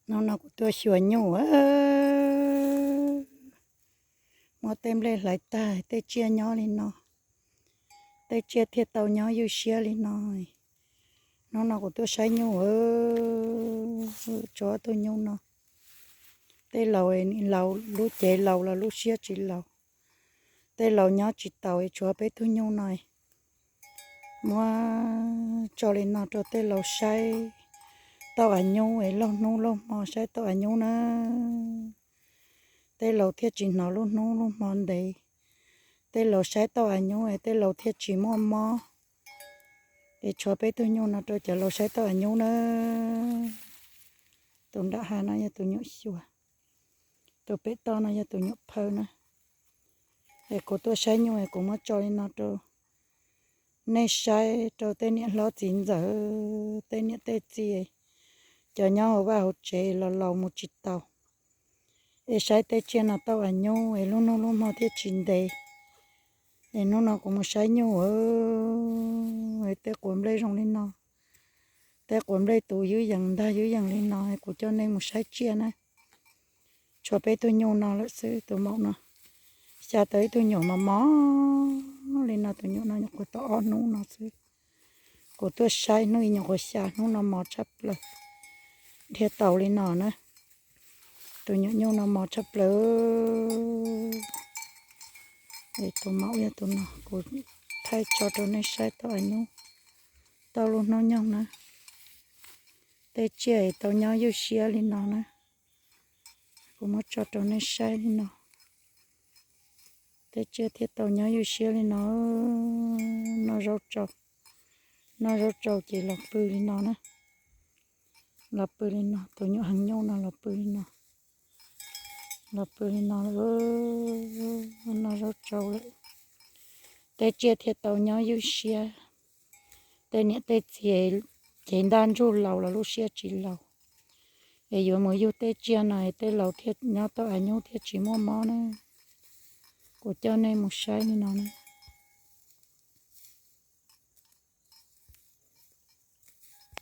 Hnub no kuv tuaj xyuas nyuj, muab tej nplej hlais tag, tej tsiaj nyob li no, tej tsiaj thiaj tau nyob ywj siab li no. Hnub no kuv tuaj saib nyuj, tso tug nyuj no. Tej laus, laus lub cev laus los lub siab tsis laus, tej laus nyob tsis taus, tshuav peb tug nyuj no. Muab tso li no rau tej laus saib tau av nyub es lauj hnub lauj hmo saib tau av nyub na. Tej laus thiaj tsis hnov lub hnub lub hmo ntev. Tej laus saib tau av nyub es tej laus thiaj tsis muaj mob. Es tshuav peb tug nyuj no rau cov laus saib tau av nyub na. Tus nram hav no yog tus nyuam xyuas, tus pem toj no yog tus nyuam phawj na. Es kuv tuaj saib nyuj es kuv muab tso li no rau nej saib, rau tej niam hlob txiv ntxawm, tej niam tej txiv, cov nyob hauv vaj hauv tsev los laus mus tsis taus, es saib tej tsiaj no tau av nyub es lub hnub lub hmo thiaj tsis ntev. Es hnub no kuv mus saib nyuj, tej quav nplej zoo li no, tej quav nplej tus ywb yees ntag ywb yees li no, kuv coj nej mus saib tsiaj na. Tshuav peb tug nyuj no lawm xwb, tus maum no, xya tau ib tug nyuam mos mos li no, tus nyuam no nyuam qhuav tau ob hnub no xwb. Kuv tuaj saib hnub ib nyuam qhuav xya, hnub no mos tshaj plaws, dhia taus li no na. Tus nyuam nyuj no mos tshaj plaws. Es tus maum yog tus no, kuv thaij tso rau nej saib tau av nyub, tau lub hnub nyoog na. Tej tsiaj es tau nyob ywj siab li no na. Kuv muab tso rau nej saib li no. Tej tsiaj thiaj tau nyob ywj siab li no. Noj zaub tsau, noj zaub tsau ces los pw li no na. Los pw li no, tus nyuam heev nyuj no los pw li no. Los pw li no, noj zaub tsau lawm. Tej tsiaj thiaj tau nyob ywj siab. Tej niam tej txiv, cev ntaj ntsug laus los lub siab tsis laus, es yuav mus yug tej tsiaj no es tej laus thiaj nyob tau av nyub thiaj tsis muaj mob na. Kuv coj nej mus saib li no na.